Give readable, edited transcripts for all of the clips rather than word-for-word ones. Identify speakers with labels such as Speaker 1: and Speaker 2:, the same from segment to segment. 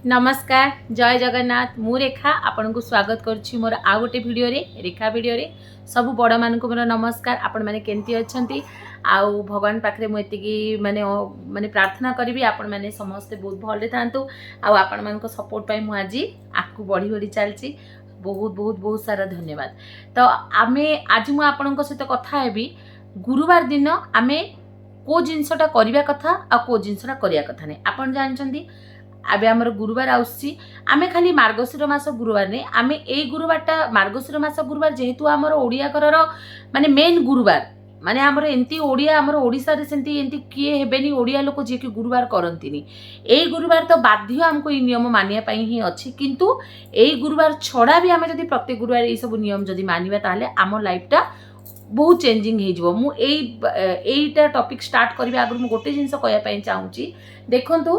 Speaker 1: ନମସ୍କାର, ଜୟ ଜଗନ୍ନାଥ। ମୁଁ ରେଖା ଆପଣଙ୍କୁ ସ୍ୱାଗତ କରୁଛି ମୋର ଆଉ ଗୋଟେ ଭିଡ଼ିଓରେ, ରେଖା ଭିଡ଼ିଓରେ। ସବୁ ବଡ଼ମାନଙ୍କୁ ମୋର ନମସ୍କାର। ଆପଣମାନେ କେମିତି ଅଛନ୍ତି? ଆଉ ଭଗବାନ ପାଖରେ ମୁଁ ଏତିକି ମାନେ ପ୍ରାର୍ଥନା କରିବି, ଆପଣମାନେ ସମସ୍ତେ ବହୁତ ଭଲରେ ଥାଆନ୍ତୁ। ଆଉ ଆପଣମାନଙ୍କ ସପୋର୍ଟ ପାଇଁ ମୁଁ ଆଜି ଆଗକୁ ବଢ଼ି ବଢ଼ି ଚାଲିଛି। ବହୁତ ବହୁତ ବହୁତ ସାରା ଧନ୍ୟବାଦ। ତ ଆମେ ଆଜି ମୁଁ ଆପଣଙ୍କ ସହିତ କଥା ହେବି, ଗୁରୁବାର ଦିନ ଆମେ କେଉଁ ଜିନିଷଟା କରିବା କଥା ଆଉ କେଉଁ ଜିନିଷଟା କରିବା କଥା ନାହିଁ। ଆପଣ ଜାଣିଛନ୍ତି, ଏବେ ଆମର ଗୁରୁବାର ଆସୁଛି। ଆମେ ଖାଲି ମାର୍ଗଶିର ମାସ ଗୁରୁବାର ନାହିଁ, ଆମେ ଏଇ ଗୁରୁବାରଟା, ମାର୍ଗଶିର ମାସ ଗୁରୁବାର ଯେହେତୁ ଆମର ଓଡ଼ିଆ ଘରର ମାନେ ମେନ୍ ଗୁରୁବାର, ମାନେ ଆମର ଏମିତି ଓଡ଼ିଆ, ଆମର ଓଡ଼ିଶାରେ ସେମିତି ଏମିତି କିଏ ହେବେନି ଓଡ଼ିଆ ଲୋକ ଯିଏକି ଗୁରୁବାର କରନ୍ତିନି। ଏଇ ଗୁରୁବାର ତ ବାଧ୍ୟ ଆମକୁ ଏଇ ନିୟମ ମାନିବା ପାଇଁ ହିଁ ଅଛି। କିନ୍ତୁ ଏଇ ଗୁରୁବାର ଛଡ଼ା ବି ଆମେ ଯଦି ପ୍ରତ୍ୟେକ ଗୁରୁବାର ଏଇସବୁ ନିୟମ ଯଦି ମାନିବା, ତାହେଲେ ଆମ ଲାଇଫଟା ବହୁତ ଚେଞ୍ଜିଂ ହେଇଯିବ। ମୁଁ ଏଇଟା ଟପିକ୍ ଷ୍ଟାର୍ଟ କରିବା ଆଗରୁ ମୁଁ ଗୋଟେ ଜିନିଷ କହିବା ପାଇଁ ଚାହୁଁଛି। ଦେଖନ୍ତୁ,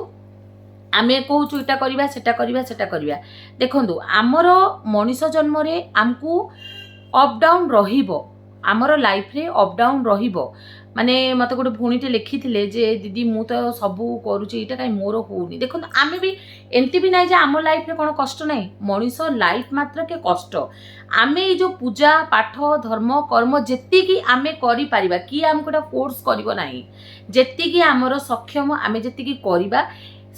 Speaker 1: ଆମେ କହୁଛୁ ଏଇଟା କରିବା, ସେଟା କରିବା, ସେଟା କରିବା। ଦେଖନ୍ତୁ, ଆମର ମଣିଷ ଜନ୍ମରେ ଆମକୁ ଅପ୍ ଡାଉନ୍ ରହିବ। ଆମର ଲାଇଫରେ ଅପ୍ ଡାଉନ୍ ରହିବ। ମାନେ ମୋତେ ଗୋଟେ ଭଉଣୀଟେ ଲେଖିଥିଲେ ଯେ ଦିଦି, ମୁଁ ତ ସବୁ କରୁଛି, ଏଇଟା କାହିଁ ମୋର ହେଉନି? ଦେଖନ୍ତୁ, ଆମେ ବି ଏମିତି ବି ନାହିଁ ଯେ ଆମ ଲାଇଫରେ କ'ଣ କଷ୍ଟ ନାହିଁ। ମଣିଷ ଲାଇଫ ମାତ୍ରକେ କଷ୍ଟ। ଆମେ ଏଇ ଯେଉଁ ପୂଜା ପାଠ, ଧର୍ମ କର୍ମ ଯେତିକି ଆମେ କରିପାରିବା, କିଏ ଆମକୁ ଏଇଟା ଫୋର୍ସ କରିବ ନାହିଁ। ଯେତିକି ଆମର ସକ୍ଷମ, ଆମେ ଯେତିକି କରିବା।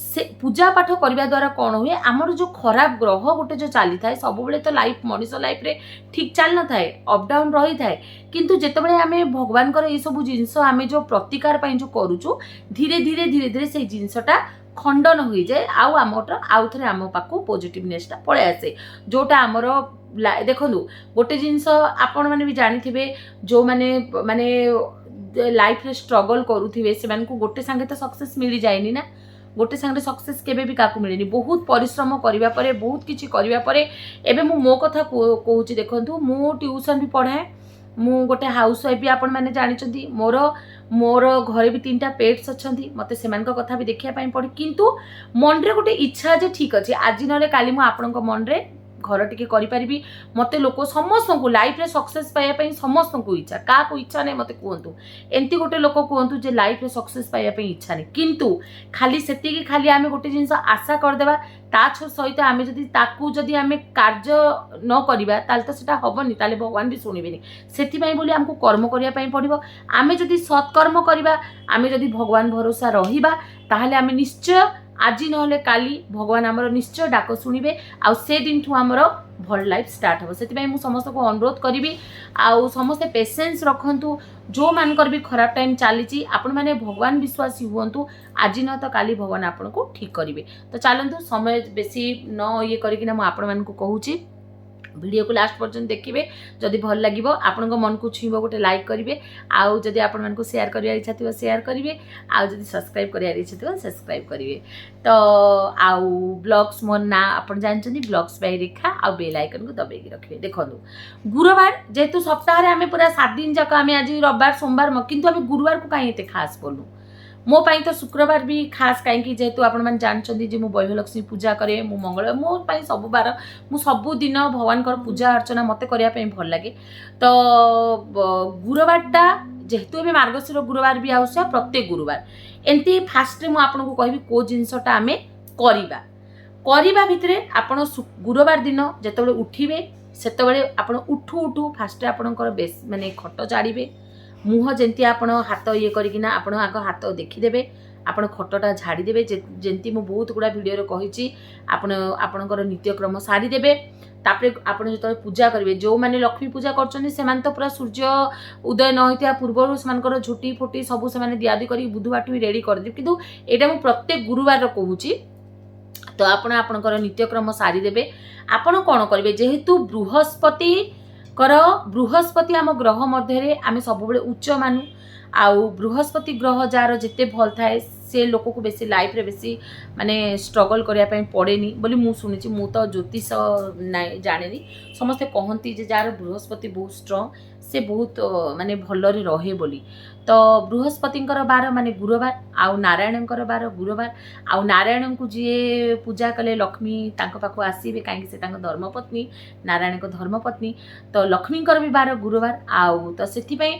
Speaker 1: ସେ ପୂଜା ପାଠ କରିବା ଦ୍ୱାରା କ'ଣ ହୁଏ? ଆମର ଯେଉଁ ଖରାପ ଗ୍ରହ ଗୋଟେ ଯେଉଁ ଚାଲିଥାଏ ସବୁବେଳେ, ତ ଲାଇଫ୍, ମଣିଷ ଲାଇଫରେ ଠିକ୍ ଚାଲିନଥାଏ, ଅପ୍ ଡାଉନ୍ ରହିଥାଏ। କିନ୍ତୁ ଯେତେବେଳେ ଆମେ ଭଗବାନଙ୍କର ଏଇସବୁ ଜିନିଷ ଆମେ ଯେଉଁ ପ୍ରତିକାର ପାଇଁ ଯେଉଁ କରୁଛୁ, ଧୀରେ ଧୀରେ ଧୀରେ ଧୀରେ ସେଇ ଜିନିଷଟା ଖଣ୍ଡନ ହୋଇଯାଏ ଆଉ ଆମର ଆଉ ଥରେ ଆମ ପାଖକୁ ପଜିଟିଭନେସଟା ପଳେଇ ଆସେ। ଯେଉଁଟା ଆମର ଦେଖନ୍ତୁ, ଗୋଟେ ଜିନିଷ ଆପଣମାନେ ବି ଜାଣିଥିବେ, ଯେଉଁମାନେ ମାନେ ଲାଇଫରେ ଷ୍ଟ୍ରଗଲ୍ କରୁଥିବେ, ସେମାନଙ୍କୁ ଗୋଟେ ସାଙ୍ଗେ ତ ସକ୍ସେସ୍ ମିଳିଯାଏନି ନା। ଗୋଟେ ସାଙ୍ଗରେ ସକ୍ସେସ୍ କେବେ ବି କାହାକୁ ମିଳେନି। ବହୁତ ପରିଶ୍ରମ କରିବା ପରେ, ବହୁତ କିଛି କରିବା ପରେ। ଏବେ ମୁଁ ମୋ କଥା କହୁଛି। ଦେଖନ୍ତୁ, ମୁଁ ଟ୍ୟୁସନ୍ ବି ପଢ଼ାଏ, ମୁଁ ଗୋଟେ ହାଉସ୍ ୱାଇଫ୍ ବି, ଆପଣମାନେ ଜାଣିଛନ୍ତି। ମୋର ଘରେ ବି ତିନିଟା ପେଟ୍ସ ଅଛନ୍ତି, ମୋତେ ସେମାନଙ୍କ କଥା ବି ଦେଖିବା ପାଇଁ ପଡ଼େ। କିନ୍ତୁ ମନରେ ଗୋଟେ ଇଚ୍ଛା ଯେ ଠିକ୍ ଅଛି, ଆଜି ନହେଲେ କାଲି ମୁଁ ଆପଣଙ୍କ ମନରେ ଘର ଟିକେ କରିପାରିବି। ମୋତେ ଲୋକ ସମସ୍ତଙ୍କୁ ଲାଇଫରେ ସକ୍ସେସ୍ ପାଇବା ପାଇଁ ସମସ୍ତଙ୍କୁ ଇଚ୍ଛା। କାହାକୁ ଇଚ୍ଛା ନାହିଁ, ମୋତେ କୁହନ୍ତୁ। ଏମିତି ଗୋଟେ ଲୋକ କୁହନ୍ତୁ ଯେ ଲାଇଫରେ ସକ୍ସେସ୍ ପାଇବା ପାଇଁ ଇଚ୍ଛା ନାହିଁ। କିନ୍ତୁ ଖାଲି ସେତିକି, ଖାଲି ଆମେ ଗୋଟେ ଜିନିଷ ଆଶା କରିଦେବା, ତା ସହିତ ଆମେ ଯଦି ତାକୁ ଯଦି ଆମେ କାର୍ଯ୍ୟ ନ କରିବା, ତାହେଲେ ତ ସେଟା ହେବନି, ତାହେଲେ ଭଗବାନ ବି ଶୁଣିବେନି। ସେଥିପାଇଁ ବୋଲି ଆମକୁ କର୍ମ କରିବା ପାଇଁ ପଡ଼ିବ। ଆମେ ଯଦି ସତ୍କର୍ମ କରିବା, ଆମେ ଯଦି ଭଗବାନ ଭରସା ରହିବା, ତାହେଲେ ଆମେ ନିଶ୍ଚୟ ଆଜି ନହେଲେ କାଲି ଭଗବାନ ଆମର ନିଶ୍ଚୟ ଡାକ ଶୁଣିବେ ଆଉ ସେ ଦିନଠୁ ଆମର ଭଲ ଲାଇଫ୍ ଷ୍ଟାର୍ଟ ହେବ। ସେଥିପାଇଁ ମୁଁ ସମସ୍ତଙ୍କୁ ଅନୁରୋଧ କରିବି ଆଉ ସମସ୍ତେ ପେସେନ୍ସ ରଖନ୍ତୁ। ଯେଉଁମାନଙ୍କର ବି ଖରାପ ଟାଇମ୍ ଚାଲିଛି, ଆପଣମାନେ ଭଗବାନ ବିଶ୍ୱାସୀ ହୁଅନ୍ତୁ। ଆଜି ନ ତ କାଲି ଭଗବାନ ଆପଣଙ୍କୁ ଠିକ୍ କରିବେ। ତ ଚାଲନ୍ତୁ, ସମୟ ବେଶୀ ନ ଇଏ କରିକିନା ମୁଁ ଆପଣମାନଙ୍କୁ କହୁଛି, ଭିଡ଼ିଓକୁ ଲାଷ୍ଟ ପର୍ଯ୍ୟନ୍ତ ଦେଖିବେ। ଯଦି ଭଲ ଲାଗିବ, ଆପଣଙ୍କ ମନକୁ ଛୁଇଁବ, ଗୋଟେ ଲାଇକ୍ କରିବେ। ଆଉ ଯଦି ଆପଣମାନଙ୍କୁ ସେୟାର କରିବାର ଇଚ୍ଛା ଥିବ, ସେୟାର କରିବେ। ଆଉ ଯଦି ସବସ୍କ୍ରାଇବ୍ କରିବାର ଇଚ୍ଛା ଥିବ, ସବସ୍କ୍ରାଇବ୍ କରିବେ। ତ ଆଉ ବ୍ଲଗ୍ସ, ମୋ ନାଁ ଆପଣ ଜାଣିଛନ୍ତି, ବ୍ଲଗ୍ସ ବାଇ ରେଖା। ଆଉ ବେଲ୍ ଆଇକନ୍କୁ ଦବେଇକି ରଖିବେ। ଦେଖନ୍ତୁ, ଗୁରୁବାର ଯେହେତୁ ସପ୍ତାହରେ ଆମେ ପୁରା 7 ଦିନ ଯାକ, ଆମେ ଆଜି ରବିବାର, ସୋମବାର, କିନ୍ତୁ ଆମେ ଗୁରୁବାରକୁ କାହିଁ ଏତେ ଖାସ୍ କଲୁ? ମୋ ପାଇଁ ତ ଶୁକ୍ରବାର ବି ଖାସ୍। କାହିଁକି? ଯେହେତୁ ଆପଣମାନେ ଜାଣିଛନ୍ତି ଯେ ମୁଁ ବୈଭଲକ୍ଷ୍ମୀ ପୂଜା କରେ, ମୁଁ ମଙ୍ଗଳ, ମୋ ପାଇଁ ସବୁ ବାର, ମୁଁ ସବୁଦିନ ଭଗବାନଙ୍କର ପୂଜା ଅର୍ଚ୍ଚନା ମୋତେ କରିବା ପାଇଁ ଭଲ ଲାଗେ। ତ ଗୁରୁବାରଟା ଯେହେତୁ ଏବେ ମାର୍ଗଶିର ଗୁରୁବାର ବି ଆସୁଛି ଆଉ ପ୍ରତ୍ୟେକ ଗୁରୁବାର ଏମିତି। ଫାଷ୍ଟରେ ମୁଁ ଆପଣଙ୍କୁ କହିବି କେଉଁ ଜିନିଷଟା ଆମେ କରିବା। କରିବା ଭିତରେ ଆପଣ ଗୁରୁବାର ଦିନ ଯେତେବେଳେ ଉଠିବେ, ସେତେବେଳେ ଆପଣ ଉଠୁ ଉଠୁ ଫାଷ୍ଟରେ ଆପଣଙ୍କର ବେଶ ମାନେ ଖଟ ଝାଡ଼ିବେ। ମୁହଁ ଯେମିତି ଆପଣ ହାତ ଇଏ କରିକିନା ଆପଣ ଆଗ ହାତ ଦେଖିଦେବେ, ଆପଣ ଖଟଟା ଝାଡ଼ିଦେବେ। ଯେମିତି ମୁଁ ବହୁତ ଗୁଡ଼ା ଭିଡ଼ିଓରେ କହିଛି, ଆପଣ ଆପଣଙ୍କର ନିତ୍ୟକ୍ରମ ସାରିଦେବେ। ତାପରେ ଆପଣ ଯେତେବେଳେ ପୂଜା କରିବେ, ଯେଉଁମାନେ ଲକ୍ଷ୍ମୀ ପୂଜା କରୁଛନ୍ତି, ସେମାନେ ତ ପୁରା ସୂର୍ଯ୍ୟ ଉଦୟ ନ ହୋଇଥିବା ପୂର୍ବରୁ ସେମାନଙ୍କର ଝୋଟି ଫୋଟି ସବୁ ସେମାନେ ଦିଆଦି କରିକି ବୁଧବାରଠୁ ବି ରେଡ଼ି କରିଦେବେ। କିନ୍ତୁ ଏଇଟା ମୁଁ ପ୍ରତ୍ୟେକ ଗୁରୁବାରର କହୁଛି। ତ ଆପଣ ଆପଣଙ୍କର ନିତ୍ୟକ୍ରମ ସାରିଦେବେ। ଆପଣ କ'ଣ କରିବେ? ଯେହେତୁ ବୃହସ୍ପତିଙ୍କର, ବୃହସ୍ପତି ଆମ ଗ୍ରହ ମଧ୍ୟରେ ଆମେ ସବୁବେଳେ ଉଚ୍ଚ ମାନୁ। ଆଉ ବୃହସ୍ପତି ଗ୍ରହ ଯାହାର ଯେତେ ଭଲ ଥାଏ, ସେ ଲୋକକୁ ବେଶୀ ଲାଇଫରେ ବେଶୀ ମାନେ ଷ୍ଟ୍ରଗଲ୍ କରିବା ପାଇଁ ପଡ଼େନି ବୋଲି ମୁଁ ଶୁଣିଛି। ମୁଁ ତ ଜ୍ୟୋତିଷ ନାଇଁ, ଜାଣେନି। ସମସ୍ତେ କହନ୍ତି ଯେ ଯାହାର ବୃହସ୍ପତି ବହୁତ ଷ୍ଟ୍ରଙ୍ଗ, ସେ ବହୁତ ମାନେ ଭଲରେ ରହେ ବୋଲି। ତ ବୃହସ୍ପତିଙ୍କର ବାର ମାନେ ଗୁରୁବାର, ଆଉ ନାରାୟଣଙ୍କର ବାର ଗୁରୁବାର। ଆଉ ନାରାୟଣଙ୍କୁ ଯିଏ ପୂଜା କଲେ, ଲକ୍ଷ୍ମୀ ତାଙ୍କ ପାଖକୁ ଆସିବେ, କାହିଁକି ସେ ତାଙ୍କ ଧର୍ମପତ୍ନୀ, ନାରାୟଣଙ୍କ ଧର୍ମପତ୍ନୀ। ତ ଲକ୍ଷ୍ମୀଙ୍କର ବି ବାର ଗୁରୁବାର। ଆଉ ତ ସେଥିପାଇଁ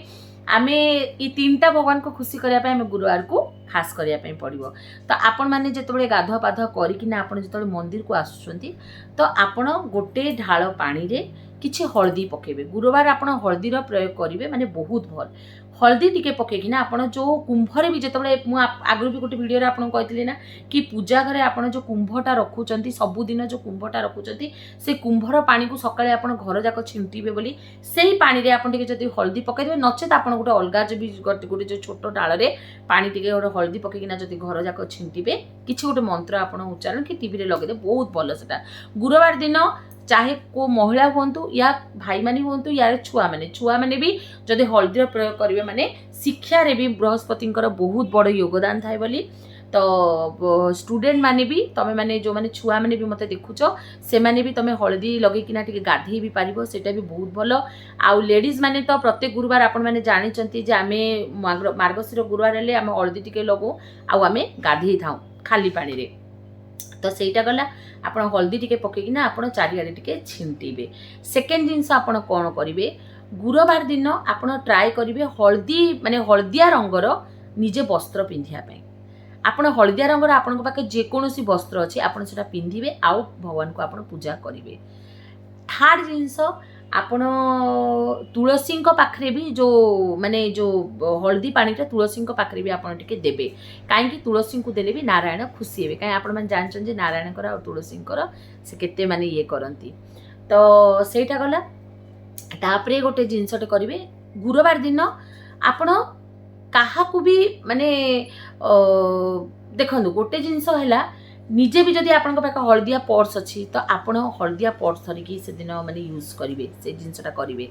Speaker 1: ଆମେ ଏଇ ତିନିଟା ଭଗବାନଙ୍କୁ ଖୁସି କରିବା ପାଇଁ ଆମେ ଗୁରୁବାରକୁ ଖାସ୍ କରିବା ପାଇଁ ପଡ଼ିବ। ତ ଆପଣମାନେ ଯେତେବେଳେ ଗାଧୁଆ ପାଧୁଆ କରିକିନା ଆପଣ ଯେତେବେଳେ ମନ୍ଦିରକୁ ଆସୁଛନ୍ତି, ତ ଆପଣ ଗୋଟେ ଢାଳ ପାଣିରେ କିଛି ହଳଦୀ ପକାଇବେ। ଗୁରୁବାର ଆପଣ ହଳଦୀର ପ୍ରୟୋଗ କରିବେ ମାନେ ବହୁତ ଭଲ। ହଳଦୀ ଟିକେ ପକେଇକିନା ଆପଣ ଯେଉଁ କୁମ୍ଭରେ ବି ଯେତେବେଳେ ମୁଁ ଆଗରୁ ବି ଗୋଟେ ଭିଡ଼ିଓରେ ଆପଣଙ୍କୁ କହିଥିଲି ନା କି ପୂଜା ଘରେ ଆପଣ ଯେଉଁ କୁମ୍ଭଟା ରଖୁଛନ୍ତି, ସବୁଦିନ ଯେଉଁ କୁମ୍ଭଟା ରଖୁଛନ୍ତି, ସେ କୁମ୍ଭର ପାଣିକୁ ସକାଳେ ଆପଣ ଘର ଯାକ ଛିଣ୍ଟିବେ ବୋଲି, ସେଇ ପାଣିରେ ଆପଣ ଟିକେ ଯଦି ହଳଦୀ ପକାଇଦେବେ, ନଚେତ ଆପଣ ଗୋଟେ ଅଲଗା ଯେଉଁ ବି ଗୋଟେ ଯେଉଁ ଛୋଟ ଡାଳରେ ପାଣି ଟିକେ ଗୋଟେ ହଳଦୀ ପକେଇକିନା ଯଦି ଘର ଯାକ ଛିଣ୍ଟିବେ, କିଛି ଗୋଟେ ମନ୍ତ୍ର ଆପଣ ଉଚ୍ଚାରଣ କି ଟିଭିରେ ଲଗେଇଦେବେ, ବହୁତ ଭଲ ସେଟା। ଗୁରୁବାର ଦିନ ଚାହେ କେଉଁ ମହିଳା ହୁଅନ୍ତୁ ୟା ଭାଇମାନେ ହୁଅନ୍ତୁ ୟା ଛୁଆମାନେ ବି ଯଦି ହଳଦୀର ପ୍ରୟୋଗ କରିବେ, ମାନେ ଶିକ୍ଷାରେ ବି ବୃହସ୍ପତିଙ୍କର ବହୁତ ବଡ଼ ଯୋଗଦାନ ଥାଏ ବୋଲି। ତ ଷ୍ଟୁଡେଣ୍ଟ ମାନେ ବି, ତମେ ମାନେ ଯେଉଁମାନେ ଛୁଆମାନେ ବି ମୋତେ ଦେଖୁଛ, ସେମାନେ ବି ତମେ ହଳଦୀ ଲଗେଇକିନା ଟିକେ ଗାଧେଇ ବି ପାରିବ, ସେଇଟା ବି ବହୁତ ଭଲ। ଆଉ ଲେଡ଼ିଜ୍ ମାନେ ତ ପ୍ରତ୍ୟେକ ଗୁରୁବାର ଆପଣମାନେ ଜାଣିଛନ୍ତି ଯେ ଆମେ ମାର୍ଗଶିର ଗୁରୁବାର ହେଲେ ଆମେ ହଳଦୀ ଟିକେ ଲଗାଉ ଆଉ ଆମେ ଗାଧେଇ ଥାଉ ଖାଲି ପାଣିରେ। ତ ସେଇଟା ଗଲା, ଆପଣ ହଳଦୀ ଟିକେ ପକେଇକିନା ଆପଣ ଚାରିଆଡ଼େ ଟିକେ ଛିଣ୍ଟିବେ। ସେକେଣ୍ଡ ଜିନିଷ ଆପଣ କ'ଣ କରିବେ? ଗୁରୁବାର ଦିନ ଆପଣ ଟ୍ରାଏ କରିବେ ହଳଦୀ ମାନେ ହଳଦିଆ ରଙ୍ଗର ନିଜେ ବସ୍ତ୍ର ପିନ୍ଧିବା ପାଇଁ। ଆପଣ ହଳଦିଆ ରଙ୍ଗର ଆପଣଙ୍କ ପାଖେ ଯେକୌଣସି ବସ୍ତ୍ର ଅଛି, ଆପଣ ସେଟା ପିନ୍ଧିବେ ଆଉ ଭଗବାନଙ୍କୁ ଆପଣ ପୂଜା କରିବେ। ଥାର୍ଡ଼ ଜିନିଷ, ଆପଣ ତୁଳସୀଙ୍କ ପାଖରେ ବି ଯେଉଁ ମାନେ ଯେଉଁ ହଳଦୀ ପାଣିଟା ତୁଳସୀଙ୍କ ପାଖରେ ବି ଆପଣ ଟିକେ ଦେବେ। କାହିଁକି? ତୁଳସୀଙ୍କୁ ଦେଲେ ବି ନାରାୟଣ ଖୁସି ହେବେ। କାହିଁ ଆପଣମାନେ ଜାଣିଛନ୍ତି ଯେ ନାରାୟଣଙ୍କର ଆଉ ତୁଳସୀଙ୍କର ସେ କେତେ ମାନେ ଇଏ କରନ୍ତି। ତ ସେଇଟା ଗଲା। ତାପରେ ଗୋଟେ ଜିନିଷଟେ କରିବେ, ଗୁରୁବାର ଦିନ ଆପଣ କାହାକୁ ବି ମାନେ ଦେଖନ୍ତୁ, ଗୋଟେ ଜିନିଷ ହେଲା ନିଜେ ବି ଯଦି ଆପଣଙ୍କ ପାଖେ ହଳଦିଆ ପର୍ସ ଅଛି, ତ ଆପଣ ହଳଦିଆ ପର୍ସ ଧରିକି ସେଦିନ ମାନେ ୟୁଜ୍ କରିବେ, ସେ ଜିନିଷଟା କରିବେ।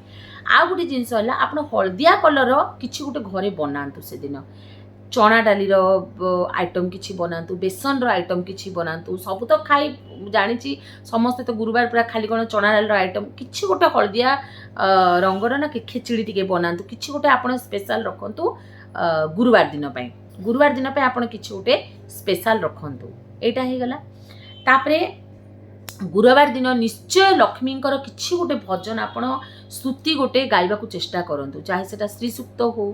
Speaker 1: ଆଉ ଗୋଟେ ଜିନିଷ ହେଲା ଆପଣ ହଳଦିଆ କଲର୍ର କିଛି ଗୋଟେ ଘରେ ବନାନ୍ତୁ ସେଦିନ। ଚଣା ଡାଲିର ଆଇଟମ୍ କିଛି ବନାନ୍ତୁ, ବେସନର ଆଇଟମ୍ କିଛି ବନାନ୍ତୁ। ସବୁ ତ ଖାଇ ଜାଣିଛି ସମସ୍ତେ ତ ଗୁରୁବାର ପୁରା ଖାଲି କ'ଣ ଚଣା ଡାଲିର ଆଇଟମ୍ କିଛି ଗୋଟେ ହଳଦିଆ ରଙ୍ଗର ନା କି ଖେଚିଡ଼ି ଟିକେ ବନାନ୍ତୁ। କିଛି ଗୋଟେ ଆପଣ ସ୍ପେଶାଲ ରଖନ୍ତୁ ଗୁରୁବାର ଦିନ ପାଇଁ। ଗୁରୁବାର ଦିନ ପାଇଁ ଆପଣ କିଛି ଗୋଟେ ସ୍ପେଶାଲ ରଖନ୍ତୁ। ଏଇଟା ହେଇଗଲା। ତାପରେ ଗୁରୁବାର ଦିନ ନିଶ୍ଚୟ ଲକ୍ଷ୍ମୀଙ୍କର କିଛି ଗୋଟେ ଭଜନ ଆପଣ ସ୍ତୁତି ଗୋଟେ ଗାଇବାକୁ ଚେଷ୍ଟା କରନ୍ତୁ। ଚାହେ ସେଟା ଶ୍ରୀ ସୂକ୍ତ ହଉ,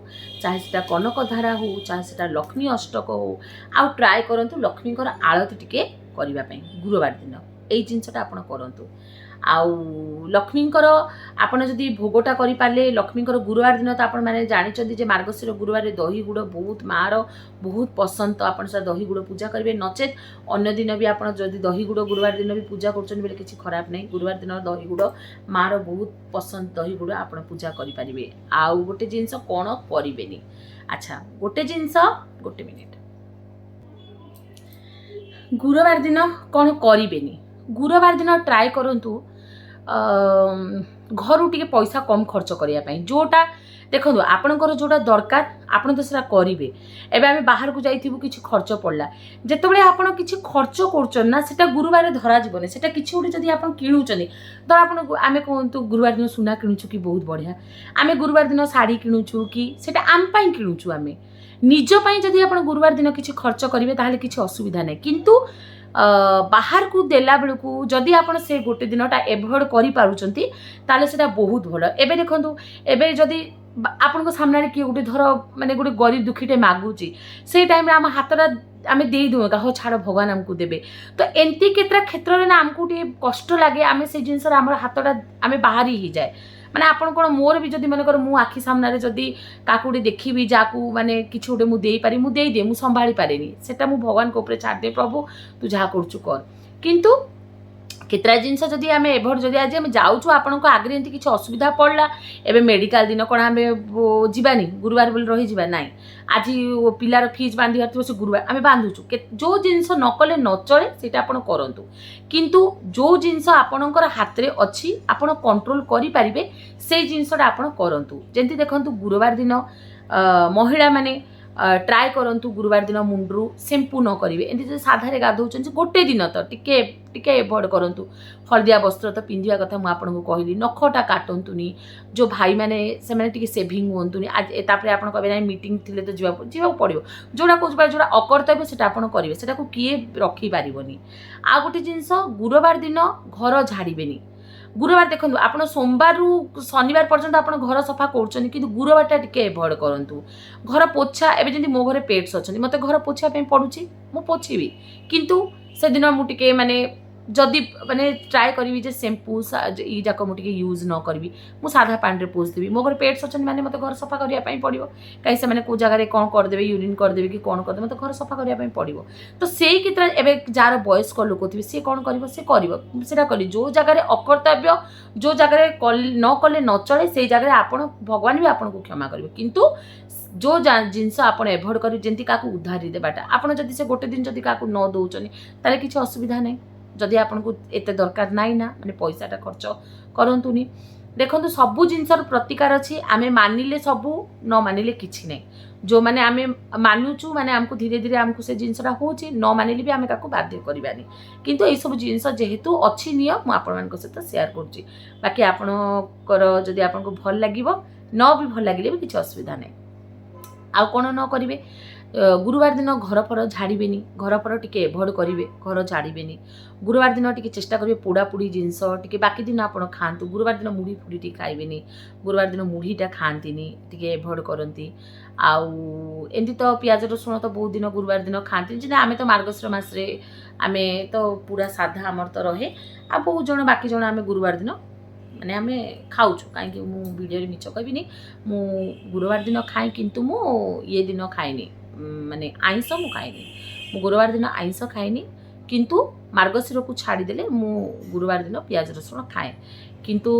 Speaker 1: ଚାହେ ସେଟା କନକଧାରା ହଉ, ଚାହେ ସେଟା ଲକ୍ଷ୍ମୀ ଅଷ୍ଟକ ହଉ। ଆଉ ଟ୍ରାଏ କରନ୍ତୁ ଲକ୍ଷ୍ମୀଙ୍କର ଆଳତି ଟିକେ କରିବା ପାଇଁ ଗୁରୁବାର ଦିନ। ଏଇ ଜିନିଷଟା ଆପଣ କରନ୍ତୁ। ଆଉ ଲକ୍ଷ୍ମୀଙ୍କର ଆପଣ ଯଦି ଭୋଗଟା କରିପାରିଲେ ଲକ୍ଷ୍ମୀଙ୍କର ଗୁରୁବାର ଦିନ, ତ ଆପଣମାନେ ଜାଣିଛନ୍ତି ଯେ ମାର୍ଗଶିର ଗୁରୁବାରରେ ଦହି ଗୁଡ଼ ବହୁତ ମାଆର ବହୁତ ପସନ୍ଦ। ତ ଆପଣ ସେଟା ଦହି ଗୁଡ଼ ପୂଜା କରିବେ। ନଚେତ୍ ଅନ୍ୟ ଦିନ ବି ଆପଣ ଯଦି ଦହି ଗୁଡ଼ ଗୁରୁବାର ଦିନ ବି ପୂଜା କରୁଛନ୍ତି ବୋଲେ କିଛି ଖରାପ ନାହିଁ। ଗୁରୁବାର ଦିନ ଦହି ଗୁଡ଼ ମାଆର ବହୁତ ପସନ୍ଦ, ଦହି ଗୁଡ଼ ଆପଣ ପୂଜା କରିପାରିବେ। ଆଉ ଗୋଟେ ଜିନିଷ କ'ଣ କରିବେନି? ଆଚ୍ଛା, ଗୋଟେ ଜିନିଷ, ଗୋଟେ ମିନିଟ୍। ଗୁରୁବାର ଦିନ କ'ଣ କରିବେନି? ଗୁରୁବାର ଦିନ ଟ୍ରାଏ କରନ୍ତୁ ଘରୁ ଟିକେ ପଇସା କମ୍ ଖର୍ଚ୍ଚ କରିବା ପାଇଁ। ଯେଉଁଟା ଦେଖନ୍ତୁ, ଆପଣଙ୍କର ଯେଉଁଟା ଦରକାର ଆପଣ ତ ସେଟା କରିବେ। ଏବେ ଆମେ ବାହାରକୁ ଯାଇଥିବୁ, କିଛି ଖର୍ଚ୍ଚ ପଡ଼ିଲା। ଯେତେବେଳେ ଆପଣ କିଛି ଖର୍ଚ୍ଚ କରୁଛନ୍ତି ନା, ସେଟା ଗୁରୁବାରରେ ଧରାଯିବନି। ସେଟା କିଛି ଗୋଟେ ଯଦି ଆପଣ କିଣୁଛନ୍ତି, ଧର ଆପଣ ଆମେ କୁହନ୍ତୁ ଗୁରୁବାର ଦିନ ସୁନା କିଣୁଛୁ କି ବହୁତ ବଢ଼ିଆ, ଆମେ ଗୁରୁବାର ଦିନ ଶାଢ଼ୀ କିଣୁଛୁ କି, ସେଟା ଆମ ପାଇଁ କିଣୁଛୁ। ଆମେ ନିଜ ପାଇଁ ଯଦି ଆପଣ ଗୁରୁବାର ଦିନ କିଛି ଖର୍ଚ୍ଚ କରିବେ, ତାହେଲେ କିଛି ଅସୁବିଧା ନାହିଁ। କିନ୍ତୁ ବାହାରକୁ ଦେଲା ବେଳକୁ ଯଦି ଆପଣ ସେ ଗୋଟେ ଦିନଟା ଏଭଏଡ଼ କରିପାରୁଛନ୍ତି, ତାହେଲେ ସେଟା ବହୁତ ଭଲ। ଏବେ ଦେଖନ୍ତୁ, ଏବେ ଯଦି ଆପଣଙ୍କ ସାମ୍ନାରେ କିଏ ଗୋଟେ ଧର ମାନେ ଗୋଟେ ଗରିବ ଦୁଃଖୀଟେ ମାଗୁଛି, ସେଇ ଟାଇମ୍ରେ ଆମ ହାତଟା ଆମେ ଦେଇଦେଉ, ହଉ ଛାଡ଼, ଭଗବାନ ଆମକୁ ଦେବେ। ତ ଏମିତି କେତେଟା କ୍ଷେତ୍ରରେ ନା ଆମକୁ ଟିକେ କଷ୍ଟ ଲାଗେ, ଆମେ ସେଇ ଜିନିଷରେ ଆମର ହାତଟା ଆମେ ବାହାରି ହେଇଯାଏ। ମାନେ ଆପଣ କ'ଣ ମୋର ବି ଯଦି ମନେକର ମୁଁ ଆଖି ସାମ୍ନାରେ ଯଦି କାହାକୁ ଗୋଟେ ଦେଖିବି, ଯାହାକୁ ମାନେ କିଛି ଗୋଟେ ମୁଁ ଦେଇପାରିବି, ମୁଁ ଦେଇଦିଏ। ମୁଁ ସମ୍ଭାଳି ପାରେନି ସେଟା, ମୁଁ ଭଗବାନଙ୍କ ଉପରେ ଛାଡ଼ିଦିଏ, ପ୍ରଭୁ ତୁ ଯାହା କରୁଛୁ କର। କିନ୍ତୁ କେତେଟା ଜିନିଷ ଯଦି ଆମେ ଏଭଏଡ଼, ଯଦି ଆଜି ଆମେ ଯାଉଛୁ, ଆପଣଙ୍କ ଆଗରେ ଏମିତି କିଛି ଅସୁବିଧା ପଡ଼ିଲା, ଏବେ ମେଡ଼ିକାଲ ଦିନ କ'ଣ ଆମେ ଯିବାନି ଗୁରୁବାର ବୋଲି ରହିଯିବା? ନାହିଁ। ଆଜି ପିଲାର ଫିଜ୍ ବାନ୍ଧିବାର ଥିବ, ସେ ଗୁରୁବାର ଆମେ ବାନ୍ଧୁଛୁ। ଯେଉଁ ଜିନିଷ ନ କଲେ ନ ଚଳେ, ସେଇଟା ଆପଣ କରନ୍ତୁ। କିନ୍ତୁ ଯେଉଁ ଜିନିଷ ଆପଣଙ୍କର ହାତରେ ଅଛି, ଆପଣ କଣ୍ଟ୍ରୋଲ କରିପାରିବେ, ସେଇ ଜିନିଷଟା ଆପଣ କରନ୍ତୁ। ଯେମିତି ଦେଖନ୍ତୁ, ଗୁରୁବାର ଦିନ ମହିଳାମାନେ ଟ୍ରାଏ କରନ୍ତୁ ଗୁରୁବାର ଦିନ ମୁଣ୍ଡରୁ ସେମ୍ପୁ ନ କରିବେ। ଏମିତି ଯଦି ସାଧାରେ ଗାଧଉଛନ୍ତି, ଗୋଟେ ଦିନ ତ ଟିକେ ଟିକେ ଏଭଏଡ଼ କରନ୍ତୁ। ହଳଦିଆ ବସ୍ତ୍ର ତ ପିନ୍ଧିବା କଥା ମୁଁ ଆପଣଙ୍କୁ କହିଲି। ନଖଟା କାଟନ୍ତୁନି। ଯେଉଁ ଭାଇମାନେ, ସେମାନେ ଟିକେ ସେଭିଂ ହୁଅନ୍ତୁନି ଆଜି। ତାପରେ ଆପଣ କହିବେ ନାହିଁ, ମିଟିଂ ଥିଲେ ତ ଯିବାକୁ ପଡ଼ିବ। ଯେଉଁଟା କହୁଛି ବା, ଯେଉଁଟା ଅକର୍ତ୍ତବ୍ୟ ସେଟା ଆପଣ କରିବେ, ସେଟାକୁ କିଏ ରଖିପାରିବନି। ଆଉ ଗୋଟେ ଜିନିଷ, ଗୁରୁବାର ଦିନ ଘର ଝାଡ଼ିବେନି। ଗୁରୁବାର ଦେଖନ୍ତୁ, ଆପଣ ସୋମବାରରୁ ଶନିବାର ପର୍ଯ୍ୟନ୍ତ ଆପଣ ଘର ସଫା କରୁଛନ୍ତି, କିନ୍ତୁ ଗୁରୁବାରଟା ଟିକେ ଏଭଏଡ଼ କରନ୍ତୁ। ଘର ପୋଛା, ଏବେ ଯେମିତି ମୋ ଘରେ ପେଟ୍ସ ଅଛନ୍ତି, ମୋତେ ଘର ପୋଛିବା ପାଇଁ ପଡ଼ୁଛି, ମୁଁ ପୋଛିବି, କିନ୍ତୁ ସେଦିନ ମୁଁ ଟିକେ ମାନେ ଯଦି ମାନେ ଟ୍ରାଏ କରିବି ଯେ ସେମ୍ପୁ ଏଇ ଯାକ ମୁଁ ଟିକେ ୟୁଜ୍ ନ କରିବି, ମୁଁ ସାଧା ପାଣିରେ ପୋଛିଦେବି। ମୋ ଘରେ ପେଟ୍ସ ଅଛନ୍ତି ମାନେ ମୋତେ ଘର ସଫା କରିବା ପାଇଁ ପଡ଼ିବ। କାହିଁ ସେମାନେ କେଉଁ ଜାଗାରେ କ'ଣ କରିଦେବେ, ୟୁରିନ୍ କରିଦେବେ କି କ'ଣ କରିଦେବେ, ମୋତେ ଘର ସଫା କରିବା ପାଇଁ ପଡ଼ିବ। ତ ସେଇ କ୍ଷେତ୍ରରେ ଏବେ ଯାହାର ବୟସ୍କ ଲୋକ ଥିବେ, ସିଏ କ'ଣ କରିବ? ସେ କରିବ ସେଇଟା କରି। ଯେଉଁ ଜାଗାରେ ଅକର୍ତ୍ତବ୍ୟ, ଯେଉଁ ଜାଗାରେ ନ କଲେ ନ ଚଳେ, ସେଇ ଜାଗାରେ ଆପଣ ଭଗବାନ ବି ଆପଣଙ୍କୁ କ୍ଷମା କରିବେ। କିନ୍ତୁ ଯେଉଁ ଜିନିଷ ଆପଣ ଏଭଏଡ଼ କରିବେ, ଯେମିତି କାହାକୁ ଉଧାରି ଦେବାଟା, ଆପଣ ଯଦି ସେ ଗୋଟେ ଦିନ ଯଦି କାହାକୁ ନ ଦେଉଛନ୍ତି, ତାହେଲେ କିଛି ଅସୁବିଧା ନାହିଁ। ଯଦି ଆପଣଙ୍କୁ ଏତେ ଦରକାର ନାହିଁ ନା, ମାନେ ପଇସାଟା ଖର୍ଚ୍ଚ କରନ୍ତୁନି। ଦେଖନ୍ତୁ, ସବୁ ଜିନିଷର ପ୍ରତିକାର ଅଛି। ଆମେ ମାନିଲେ ସବୁ, ନ ମାନିଲେ କିଛି ନାହିଁ। ଯେଉଁମାନେ ଆମେ ମାନୁଛୁ, ମାନେ ଆମକୁ ଧୀରେ ଧୀରେ ଆମକୁ ସେ ଜିନିଷଟା ହେଉଛି। ନ ମାନିଲେ ବି ଆମେ କାହାକୁ ବାଧ୍ୟ କରିବାନି। କିନ୍ତୁ ଏଇସବୁ ଜିନିଷ ଯେହେତୁ ଅଛି ନିୟମ, ମୁଁ ଆପଣମାନଙ୍କ ସହିତ ସେୟାର କରୁଛି। ବାକି ଆପଣଙ୍କର ଯଦି ଆପଣଙ୍କୁ ଭଲ ଲାଗିବ, ନ ବି ଭଲ ଲାଗିଲେ ବି କିଛି ଅସୁବିଧା ନାହିଁ। ଆଉ କ'ଣ ନ କରିବେ? ଗୁରୁବାର ଦିନ ଘର ଫର ଝାଡ଼ିବେନି। ଘର ଫର ଟିକେ ଏଭଏଡ଼ କରିବେ, ଘର ଝାଡ଼ିବେନି ଗୁରୁବାର ଦିନ। ଟିକେ ଚେଷ୍ଟା କରିବେ ପୋଡ଼ାପୋଡ଼ି ଜିନିଷ ଟିକେ ବାକି ଦିନ ଆପଣ ଖାଆନ୍ତୁ, ଗୁରୁବାର ଦିନ ମୁଢ଼ି ଫୁଢ଼ି ଟିକେ ଖାଇବେନି। ଗୁରୁବାର ଦିନ ମୁଢ଼ିଟା ଖାଆନ୍ତିନି, ଟିକେ ଏଭଏଡ଼ କରନ୍ତି। ଆଉ ଏମିତି ତ ପିଆଜ ରସୁଣ ତ ବହୁତ ଦିନ ଗୁରୁବାର ଦିନ ଖାଆନ୍ତିନି। ଯେମିତି ଆମେ ତ ମାର୍ଗଶିର ମାସରେ ଆମେ ତ ପୁରା ସାଧା ଆମର ତ ରହେ। ଆଉ ବହୁତ ଜଣ, ବାକି ଜଣ ଆମେ ଗୁରୁବାର ଦିନ ମାନେ ଆମେ ଖାଉଛୁ। କାହିଁକି ମୁଁ ଭିଡ଼ିଓରେ ମିଛ କହିବିନି, ମୁଁ ଗୁରୁବାର ଦିନ ଖାଏ, କିନ୍ତୁ ମୁଁ ଇଏ ଦିନ ଖାଏନି, ମାନେ ଆଇଁଷ ମୁଁ ଖାଏନି। ମୁଁ ଗୁରୁବାର ଦିନ ଆଇଁଷ ଖାଏନି, କିନ୍ତୁ ମାର୍ଗଶିରକୁ ଛାଡ଼ିଦେଲେ ମୁଁ ଗୁରୁବାର ଦିନ ପିଆଜ ରସୁଣ ଖାଏ। କିନ୍ତୁ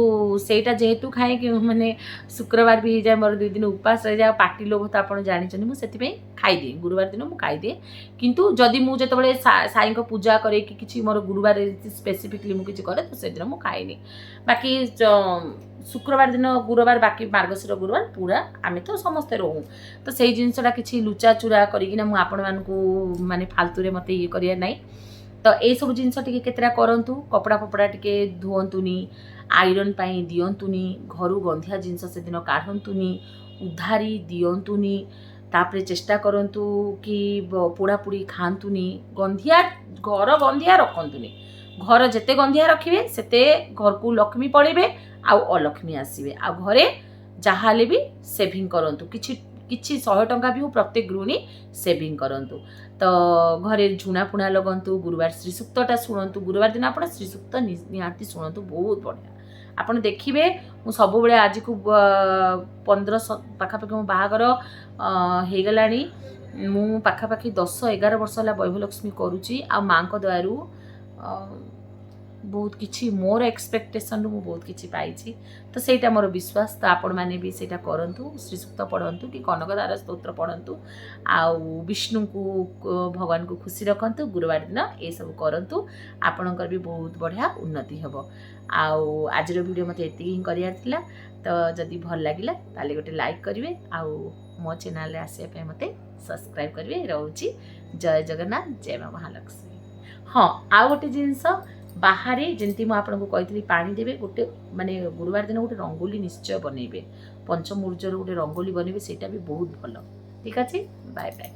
Speaker 1: ସେଇଟା ଯେହେତୁ ଖାଏ କି ମାନେ ଶୁକ୍ରବାର ବି ହେଇଯାଏ, ମୋର 2 ଦିନ ଉପାସ ରହିଯାଏ। ଆଉ ପାଟି ଲୋଭ ତ ଆପଣ ଜାଣିଛନ୍ତି, ମୁଁ ସେଥିପାଇଁ ଖାଇଦିଏ। ଗୁରୁବାର ଦିନ ମୁଁ ଖାଇଦିଏ। କିନ୍ତୁ ଯଦି ମୁଁ ଯେତେବେଳେ ସାଇଙ୍କ ପୂଜା କରେ କି କିଛି ମୋର ଗୁରୁବାର ସ୍ପେସିଫିକଲି ମୁଁ କିଛି କରେ, ତ ସେଦିନ ମୁଁ ଖାଏନି। ବାକି ଶୁକ୍ରବାର ଦିନ ଗୁରୁବାର, ବାକି ମାର୍ଗଶିର ଗୁରୁବାର ପୁରା ଆମେ ତ ସମସ୍ତେ ରହୁ। ତ ସେଇ ଜିନିଷଟା କିଛି ଲୁଚାଚୁରା କରିକିନା ମୁଁ ଆପଣମାନଙ୍କୁ ମାନେ ଫାଲତୁରେ ମୋତେ ଇଏ କରିବାର ନାହିଁ। ତ ଏଇସବୁ ଜିନିଷ ଟିକେ କେତେଟା କରନ୍ତୁ। କପଡ଼ା ଫପଡ଼ା ଟିକେ ଧୁଅନ୍ତୁନି, ଆଇରନ୍ ପାଇଁ ଦିଅନ୍ତୁନି, ଘରୁ ଗନ୍ଧିଆ ଜିନିଷ ସେଦିନ କାଢ଼ନ୍ତୁନି, ଉଧାରି ଦିଅନ୍ତୁନି। ତାପରେ ଚେଷ୍ଟା କରନ୍ତୁ କି ପୋଡ଼ାପୋଡ଼ି ଖାଆନ୍ତୁନି, ଗନ୍ଧିଆ ଘର ଗନ୍ଧିଆ ରଖନ୍ତୁନି। ଘର ଯେତେ ଗନ୍ଧିଆ ରଖିବେ, ସେତେ ଘରକୁ ଲକ୍ଷ୍ମୀ ପଳେଇବେ ଆଉ ଅଲକ୍ଷ୍ମୀ ଆସିବେ। ଆଉ ଘରେ ଯାହା ହେଲେ ବି ସେଭିଂ କରନ୍ତୁ। କିଛି କିଛି 100 ଟଙ୍କା ବି ହଉ, ପ୍ରତ୍ୟେକ ଗୃହିଣୀ ସେଭିଂ କରନ୍ତୁ। ତ ଘରେ ଝୁଣା ଫୁଣା ଲଗାନ୍ତୁ। ଗୁରୁବାର ଶ୍ରୀସୂକ୍ତଟା ଶୁଣନ୍ତୁ। ଗୁରୁବାର ଦିନ ଆପଣ ଶ୍ରୀସୂକ୍ତ ନିହାତି ଶୁଣନ୍ତୁ, ବହୁତ ବଢ଼ିଆ। ଆପଣ ଦେଖିବେ, ମୁଁ ସବୁବେଳେ ଆଜିକୁ 15 ପାଖାପାଖି ମୋ ବାହାଘର ହେଇଗଲାଣି, ମୁଁ ପାଖାପାଖି 10-11 ବର୍ଷ ହେଲା ବୈଭବଲକ୍ଷ୍ମୀ କରୁଛି। ଆଉ ମାଆଙ୍କ ଦୟାରୁ ବହୁତ କିଛି ମୋର ଏକ୍ସପେକ୍ଟେସନରୁ ମୁଁ ବହୁତ କିଛି ପାଇଛି। ତ ସେଇଟା ମୋର ବିଶ୍ୱାସ। ତ ଆପଣମାନେ ବି ସେଇଟା କରନ୍ତୁ। ଶ୍ରୀସୂକ୍ତ ପଢ଼ନ୍ତୁ କି କନକଧାରା ସ୍ତୋତ୍ର ପଢ଼ନ୍ତୁ ଆଉ ବିଷ୍ଣୁଙ୍କୁ ଭଗବାନଙ୍କୁ ଖୁସି ରଖନ୍ତୁ। ଗୁରୁବାର ଦିନ ଏସବୁ କରନ୍ତୁ, ଆପଣଙ୍କର ବି ବହୁତ ବଢ଼ିଆ ଉନ୍ନତି ହେବ। ଆଉ ଆଜିର ଭିଡ଼ିଓ ମୋତେ ଏତିକି ହିଁ କରିବାର ଥିଲା। ତ ଯଦି ଭଲ ଲାଗିଲା, ତାହେଲେ ଗୋଟେ ଲାଇକ୍ କରିବେ ଆଉ ମୋ ଚ୍ୟାନେଲରେ ଆସିବା ପାଇଁ ମୋତେ ସବସ୍କ୍ରାଇବ୍ କରିବେ। ରହୁଛି, ଜୟ ଜଗନ୍ନାଥ, ଜୟ ମା ମହାଲକ୍ଷ୍ମୀ। ହଁ, ଆଉ ଗୋଟେ ଜିନିଷ, ବାହାରେ ଯେମିତି ମୁଁ ଆପଣଙ୍କୁ କହିଥିଲି ପାଣି ଦେବେ, ଗୋଟେ ମାନେ ଗୁରୁବାର ଦିନ ଗୋଟେ ରଙ୍ଗୋଲି ନିଶ୍ଚୟ ବନେଇବେ। ପଞ୍ଚମୁର୍ଜର ଗୋଟେ ରଙ୍ଗୋଲି ବନେଇବେ, ସେଇଟା ବି ବହୁତ ଭଲ। ଠିକ୍ ଅଛି, ବାଏ ବାଏ।